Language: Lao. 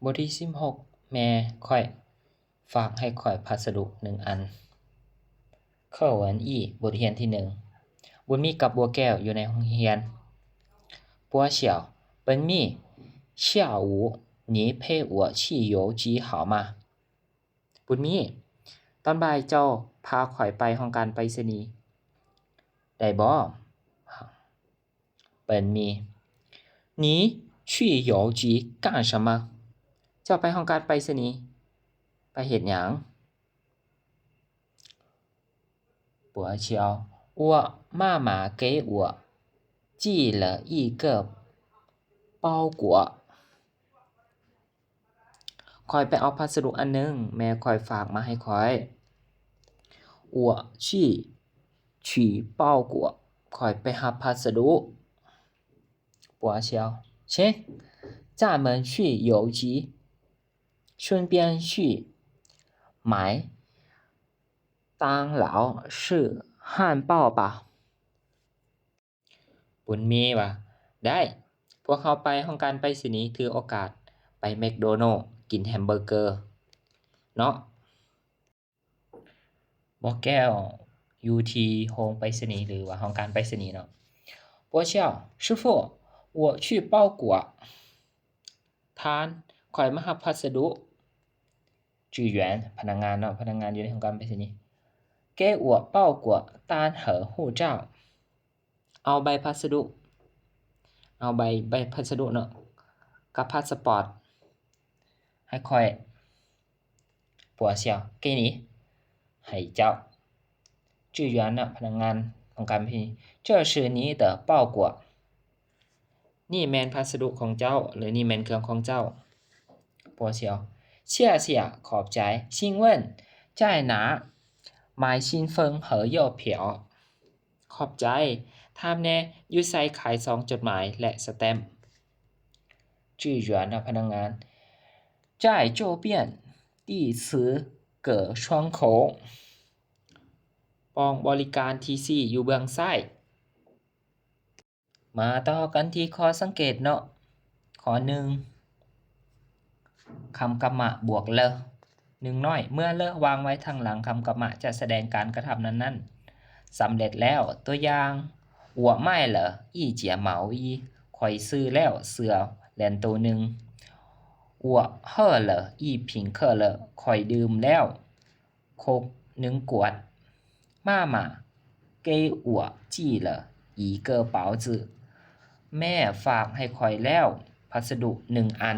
ບົດທີສິບຫົກ ແມ່ຂ້ອຍຝາກໃຫ້ຂ້ອຍພັດສະດຸໜຶ່ງອັນ. 课文一 ບົດຮຽນທີໜຶ່ງ ບຸນມີກັບບົວແກ້ວຢູ່ໃນໂຮງຮຽນ. 博小, 本米, 下午你陪我去邮局好吗? ບຸນມີ, ຕອນບ່າຍເຈົ້າພາຂ້ອຍໄປຫ້ອງການໄປສະນີໄດ້ບໍ່? ເປັນມີ. 你去邮局干什么? ເຈົ້າໄປຫ້ອງການໄປສະນີໄປເຮັດຫຍັງ? 博小, 我妈妈给我寄了一个包裹. ຂ້ອຍໄປເອົາພັດສະດຸອັນໜຶ່ງ ແມ່ຂ້ອຍຝາກມາໃຫ້ຂ້ອຍ. 我去取包裹. ຂ້ອຍໄປຮັບພັດສະດຸ. 博小, 行, 咱们去邮局，顺便去买当劳吃汉堡吧. ບຸນມີວ່າ ໄດ້, ພວກເຮົາໄປຫ້ອງການໄປສະນີ ຖືໂອກາດໄປແມັກໂດນັລ ກິນແຮມເບີເກີເນາະ. ບົວແກ້ວຢູ່ທີ່ໂຮງໄປສະນີ ຫຼືວ່າຫ້ອງການໄປສະນີເນາະ. 博小, 师傅, 我去包裹. ທ່ານ, ຂ້ອຍມາຮັບພັດສະດຸ. 职员, ພະນັກງານເນາະ, ພະນັກງານຢູ່ໃນຫ້ອງການໄປສະນີ. 给我包裹单和护照. ເອົາໃບພັດສະດຸ, ເອົາໃບ, ໃບພັດສະດຸເນາະ ກັບພາສະປອດໃຫ້ຂ້ອຍ. 博小, 给你, ໃຫ້ເຈົ້າ. 职员ເນາະ, ພະນັກງານຂອງການພິມ. 这是你的包裹. ນີ້ແມ່ນພັດສະດຸຂອງເຈົ້າ ຫຼື ນີ້ແມ່ນເຄື່ອງຂອງເຈົ້າ. 博小, 谢谢, ຂອບໃຈ. 请问在哪买信封和邮票? ຂອບໃຈ. ຖາມແດ່, ຢູ່ໃສຂາຍຊອງຈົດໝາຍ ແລະ ສະແຕັມ? 职员ເນາະ, ພະນັກງານ. 在这边第四个窗口. ປ່ອງບໍລິການທີສີ່ ຢູ່ເບື້ອງຊ້າຍ. ມາຕໍ່ກັນທີ່ຂໍ້ສັງເກດເນາະ. ຂໍ້ໜຶ່ງ ຄຳກັບມະບວກເລີ ໜຶ່ງນ້ອຍ. ເມື່ອເລີວາງໄວ້ທາງຫຼັງຄຳກັບມະ ຈະສະແດງການກະທຳນັ້ນໆສຳເລັດແລ້ວ. ຕົວຢ່າງ, 我买了一件毛衣. ຂ້ອຍຊື້ແລ້ວເສື້ອແລນໂຕໜຶ່ງ. 我喝了一瓶可乐. ຂ້ອຍດື່ມແລ້ວ ໂຄກໜຶ່ງຂວດ. 妈妈给我寄了一个包子. ແມ່ຝາກໃຫ້ຂ້ອຍແລ້ວພັດສະດຸໜຶ່ງອັນ.